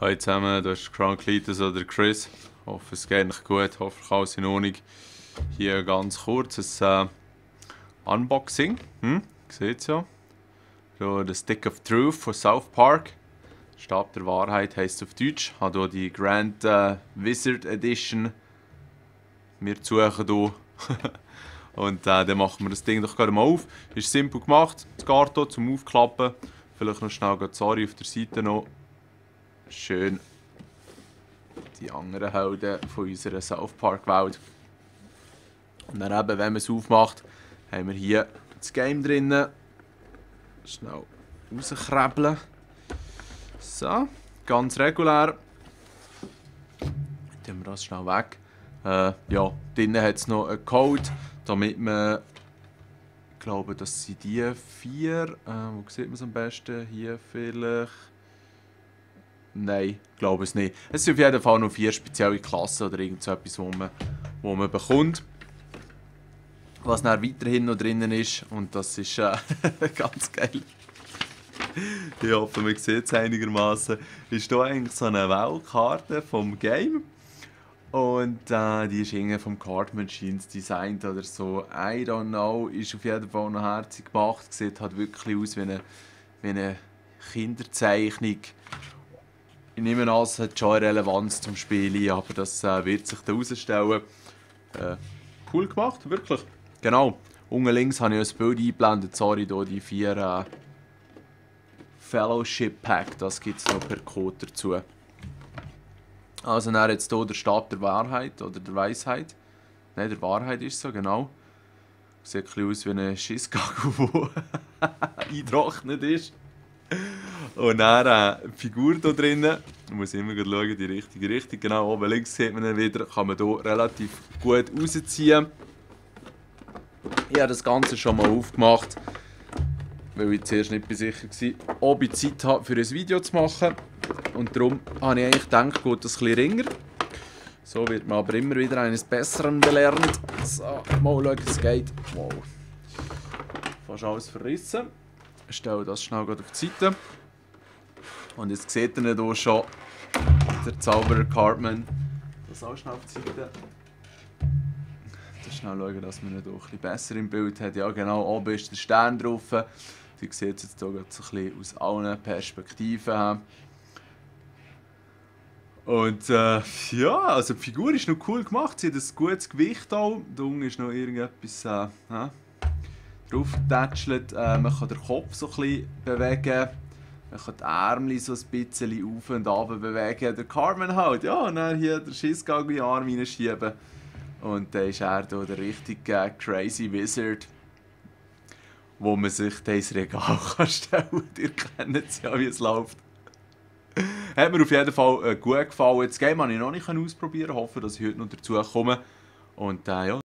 Hallo zusammen, das ist Cletus oder Chris. Ich hoffe, es geht euch gut, ich hoffe, alles in Ordnung. Hier ganz kurz ein Unboxing. Seht ihr ja. So, The Stick of Truth von South Park. Stab der Wahrheit heisst es auf Deutsch. Ich habe hier die Grand Wizard Edition. Wir suchen hier. Und dann machen wir das Ding doch gerade mal auf. Ist simpel gemacht. Das Karton zum Aufklappen. Vielleicht noch schnell sorry auf der Seite noch. Schön die anderen Helden von unserer South Park Welt. Und dann eben, wenn man es aufmacht, haben wir hier das Game drin. Schnell rauskrebeln. So, ganz regulär. Dann tun wir das schnell weg. Ja, drinnen hat es noch einen Code, damit man, ich glaube, das sind die 4. Wo sieht man es am besten? Hier vielleicht. Nein, ich glaube es nicht. Es sind auf jeden Fall noch 4 spezielle Klassen oder irgend so etwas, wo man bekommt. Was dann weiterhin noch drinnen ist. Und das ist ganz geil. Ich hoffe, man sieht es einigermaßen. Ist hier eigentlich so eine Weltkarte vom Game. Und die ist irgendwie vom Card Machines designt oder so. I don't know. Ist auf jeden Fall noch herzig gemacht. Sieht halt wirklich aus wie eine Kinderzeichnung. Ich nehme an, es hat schon eine Relevanz zum Spielen, aber das wird sich dann herausstellen. Cool gemacht, wirklich. Genau. Unten links habe ich ein Bild eingeblendet. Sorry, hier die 4 Fellowship Pack. Das gibt es noch per Code dazu. Also dann jetzt hier der Stab der Wahrheit oder der Weisheit. Nein, der Wahrheit ist so, genau. Sieht ein bisschen aus wie ein Schissgagel, der eingetrocknet ist. Und dann die Figur hier drinnen. Ich muss immer schauen, die richtige Richtung. Genau, oben links sieht man ihn wieder. Kann man hier relativ gut rausziehen. Ich habe das Ganze schon mal aufgemacht, weil ich zuerst nicht sicher war, ob ich Zeit habe, für ein Video zu machen. Und darum habe ich eigentlich gedacht, geht das ein bisschen ringer. So wird man aber immer wieder eines Besseren belernt. So, mal schauen, es geht. Wow. Fast alles verrissen. Ich stelle das schnell auf die Seite. Und jetzt seht ihr hier schon der Zauberer Cartman. Das auch schnell auf die Seite. Schnell schauen, dass man ihn hier ein bisschen besser im Bild hat. Ja genau, oben ist der Stern drauf. Ihr seht es jetzt hier so ein bisschen aus allen Perspektiven. Und ja, also die Figur ist noch cool gemacht. Sie hat ein gutes Gewicht auch. Da unten ist noch irgendetwas drauf getätschelt. Man kann den Kopf so ein bisschen bewegen. Man kann die Ärmel so ein bisschen auf und runter bewegen. Der Cartman halt, ja, und dann hier den Schissgagel in den Arm reinschieben. Und dann ist er hier der richtige Crazy Wizard, wo man sich ins Regal stellen kann. Ihr kennt es ja, wie es läuft. Hat mir auf jeden Fall gut gefallen. Das Game habe ich noch nicht ausprobieren. Ich hoffe, dass ich heute noch dazu komme. Und ja.